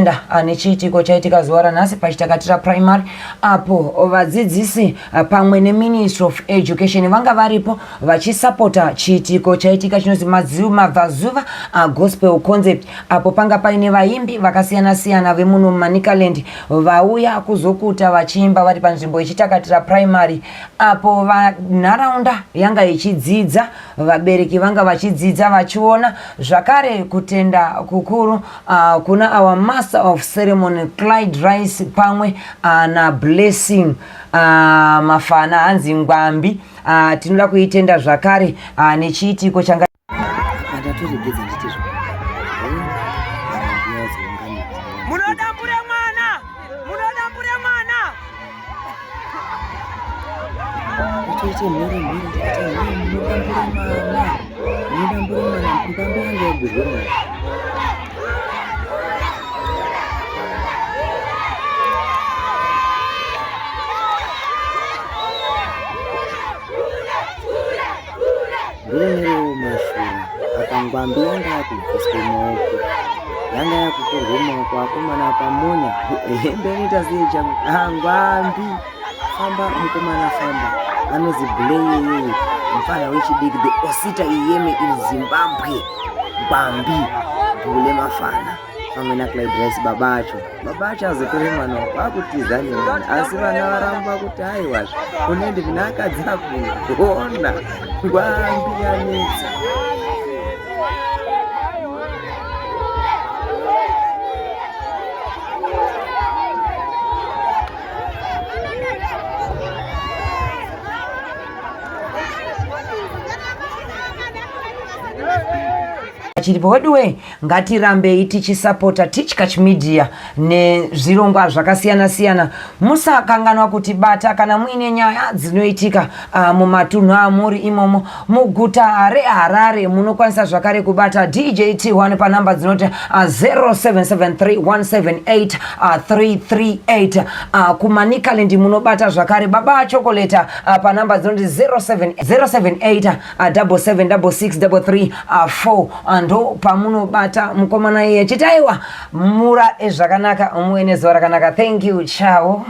kutenda nechiitiko chaitika zuva ranhasi pachitakatira primary apo vadzidzisi pamwe neministry of education vanga varipo vachisapota chiitiko chaitika chinonzi mabvazuva gospel concept apo panga paine vaimbi vakasiyana-siyana vemuno mumanicaland vauya kuzokuta vachiimba vari panzvimbo yechitakatira primary apo vanharaunda yanga ichidzidza vabereki vanga vachidzidza vachiona zvakare kutenda kukuru kuna our master of ceremony Clyde Rice pamwe naBlessing mafana hanzi ngwambi tinoda kuitenda zvakare nechiitiko changa Ndatoregedza nditi zvo. Munodambura mwana! Munodambura mwana! Ndatoita mhere mhere ndikati mhere munodambura mwana. Munodambura mwana mbambo yangu yagurwa mwana. Ndonerewo mashura apa ngwambi yanga yakubviswa maoko yanga yakutorwa maoko akomana apa monya hembe inoita sei changu ah, ngwambi famba mukomana famba anozi bleyeyeye mufana wechidiki the osita iyeme in zimbabwe ngwambi bhule mafana pamwe naclyde rice baba acho baba acho azotore mwana wakutiza nemwana asi vana varamba kuti aiwazve unoende kuna akadzi akugona ngwambi yanetsa chiripo weduwe ngatirambei tichisapota Tichkach Media nezvirongwa zvakasiyana siyana. Musakanganwa kutibata kana muine nyaya dzinoitika mumatunhu amuri imomo muguta reHarare. Munokwanisa zvakare kubata DJ T1 panhamba dzinoti 0773 178 338. Kumanikaland munobata zvakare Baba Chocolate panhamba dzinoti 078 7766 334 ndo pamunobata mukomana iye chiti aiwa mura zvakanaka muve nezuva rakanaka. Thank you, ciao.